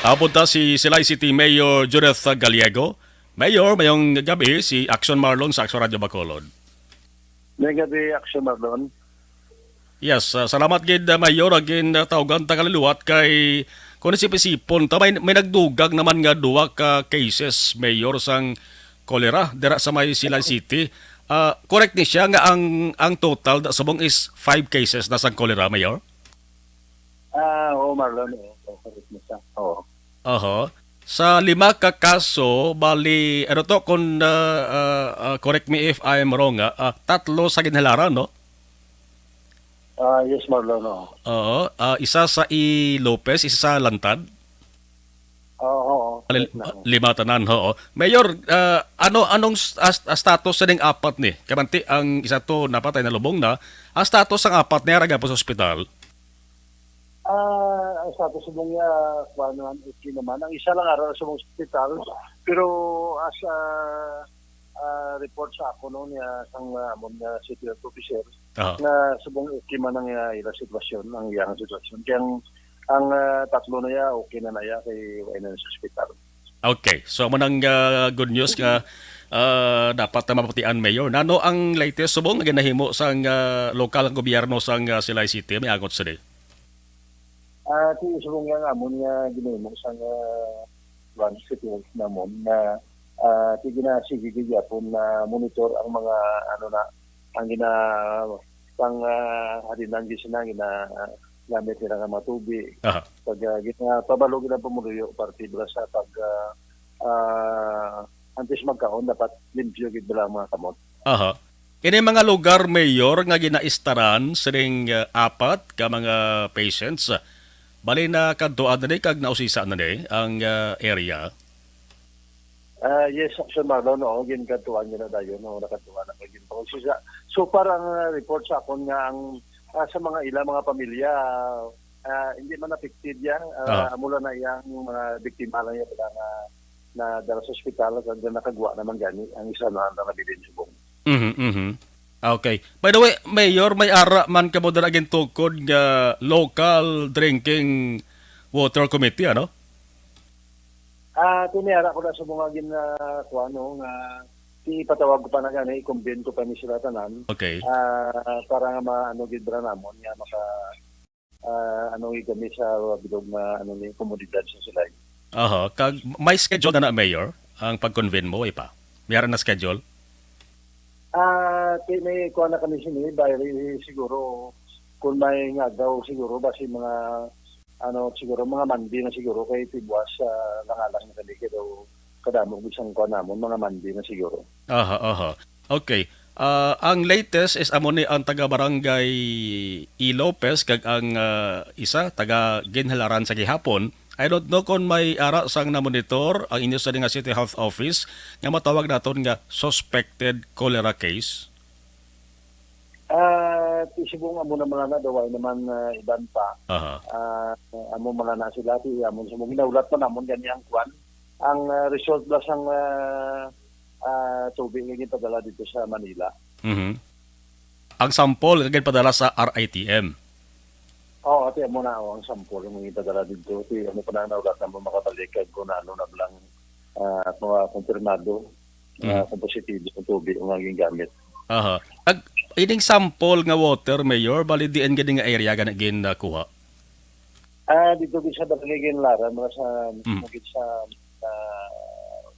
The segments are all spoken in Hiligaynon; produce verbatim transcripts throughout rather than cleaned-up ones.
Abot ta si Silay City Mayor Judith Gallego. Mayor, mayong gabi, si Action Marlon sa Action Radio Bacolod. May gabi, Action Marlon. Yes, ah, salamat gid, ah, Mayor, agin, ah, tawgan ta kaliwat kay kung isip-isipon ta, may, may nagdugang naman nga duha ka cases, Mayor, sang cholera dira sa may Silay City. Ah, correct ni siya nga ang, ang total da subong is five cases na sang cholera, Mayor? Ah, oo, Marlon, oo, correct ni siya. Oo. Oho. Sa lima ka kaso, bali, ano to, kung, ah, ah, ah, correct me if I'm wrong, ah, ah, tatlo sa Ginhalaran, no? Ah, yes, Marlon, oo. Oo, ah, isa sa E. Lopez, isa sa Lantad. Oo, oo, Lil-, correct na. Lima tanan, oo. Mayor, ah, ano, anong s-, as-, as-, status sa ning apat ni? Kamanti, ang isa to napatay, nalubong na. Ang status sang apat ni ara gapon sa ospital? Ah, ang status mo niya, kuwan naman, okay naman. Ang isa lang ara sa ospital, pero as a, ah, report sa ako, no, niya sang, ah, amon nga city health officer, Aha. nga subong okay man ang, ah, ila sitwasyon, ang iyang sitwasyon. Kaya ang, ang, ah, tatlo na iya, okay na na iya, kay wala na sa ospital. Okay. So, amo nang, ah, good news nga, ah, dapat na mapatian, Mayor. Nano ang latest subong nga ginahimo sang, ah, lokal nga gobyerno sang, ah, Silay City? May angot sini. Ah, ti subong nga amon nga ginahimo sang, ah, one city health namon nga, ah, ti ginasige gyapon na monitor ang mga, ano na, ang gina-, pang, ah, halinan, di sila gina-, gamit nila nga mga tubig. Aha. Pag, ah, gina-, pabalo gid ang pumuluyo, parte bala sa pag, ah, ah, antes magkaon, dapat limpyo gid bala ang mga kamot. Aha. Ini mga lugar, Mayor, nga ginaistaran sining, ah, apat ka mga patients, bali na kadtuan na ni kag nausisa na ni ang, ah, area? Ah, yes, Sir Marlon, oo, ginkadtuan niya na dayon, no, nakadtuan na kay ginpangusisa. So far, ang, ah, report sa akon nga ang, ah, sa mga ila, mga pamilya, ah, hindi man affected yan. Ah, Ah. Amo lang na iyang mga biktima lang yan, wala na, na dala sa ospital, kag nakagwa naman gani ang isa na ang nakabilin subong. Mhm, mhm. Okay. By the way, Mayor, may ara man kamo dira gintukod nga local drinking water committee, ano? Ah, kini ara ko na sa mga gin-, ah, kuwan, no, nga ipatawag ko pa na gani, i-convene ko pa ni sila tanan. Okay. Ah, para nga maano gid ba namon nga maka, ah, ano gid kami sa bilog nga, ano ni, komunidad sa Silay. Aha, kag may schedule na na, Mayor, ang pag-convene mo, way pa? May ara na schedule? Ah, ti-, may kuha na kami sini, bayri siguro, kung may nga daw siguro, basi mga, ano, siguro mga Monday na siguro, kay tibuas, ah, nangalang na kami, kay daw kadamo bisang kuha namon, mga Monday na siguro. Aha, aha. Okay. Ah, ang latest is amo ni ang taga Barangay E. Lopez kag ang, ah, isa taga Ginhalaran sa gihapon. I don't know kung may ara sang namonitor ang inyo sa nga City Health Office nga matawag naton nga suspected cholera case. Ah, ti subong amo na mga na, daw ay naman, ah, iban pa. Aha. Ah, amo mga na sila, ti amo sa mga ginaulat pa namon gani ang kwan. Ang, ah, result na sang, ah, ah, tubig nga ginpadala dito sa Manila. Mhm. Ang sample nga ginpadala sa R I T M. Oo, ati mo na, oh, ang sample nga ginpadala dito. Ti, ano pa na, naulat na mo makabalik kag kung ano na lang, ah, mga kumpirmado, ah, Mm. kung positibo ang tubig nga gingamit. Aha. Ag, ining sample nga water, Mayor, bali diin gani nga area gani gin, ah, kuha? Ah, dito gid sa Barangay Ginlaran, mga sa, Mm. mga gid sa, ah,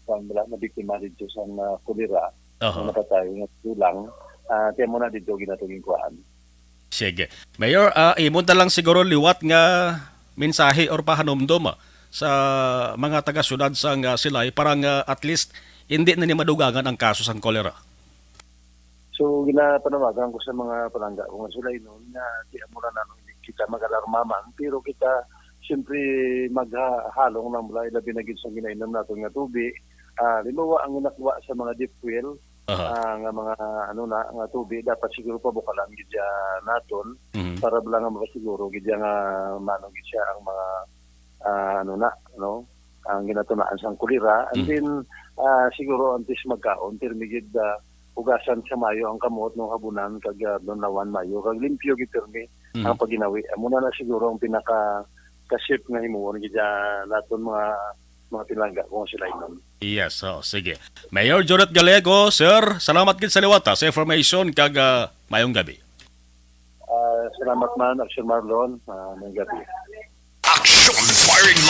kuwan nila, nabiktima dito sa mga kolera, Aha. mga patay nga kulang. Ah, kaya mo na dito ginatuging kuhaan. Sige. Mayor, ah, imo na lang siguro liwat nga mensahe or pahanumdom, ah, sa mga taga-syudad sang, ah, Silay para nga at least hindi na ni madugangan ang kaso sang kolera. So, ginapanawagan ko sa mga palangga ko nga sila inon nga di amo na nanon kita mag-alarma man, pero kita siyempre maghalong lang bala, labi na gid sa ginainom naton nga tubig. Ah, halimbawa, ang ginakuha sa mga deep well, Aha. ah, nga mga, ano na, nga tubig, dapat siguro pabukalan gid siya naton Mhm. para bala nga makasiguro gid siya nga mano gid siya ang mga, ah, ano na, no? Ang ginatunaan sang kulira. And Mm. then, ah, siguro antes magkaon, pirmi gid, ah, hugasan sa mayo ang kamot, no, habunan, kag, ah, dunlawan mayo, kag limpyo gid pirmi Mm. ang pagginawi. Amo na na siguro ang pinaka, ka-shift nga himuon gid sa lahat ng mga mga pinalangga ko nga sila inon. Yes, oh, sige. Mayor Jonet Gallego, sir, salamat gid sa liwata sa information kag ah, mayong gabi. Ah, salamat man, Action Marlon. Ah, may gabi. Action Firing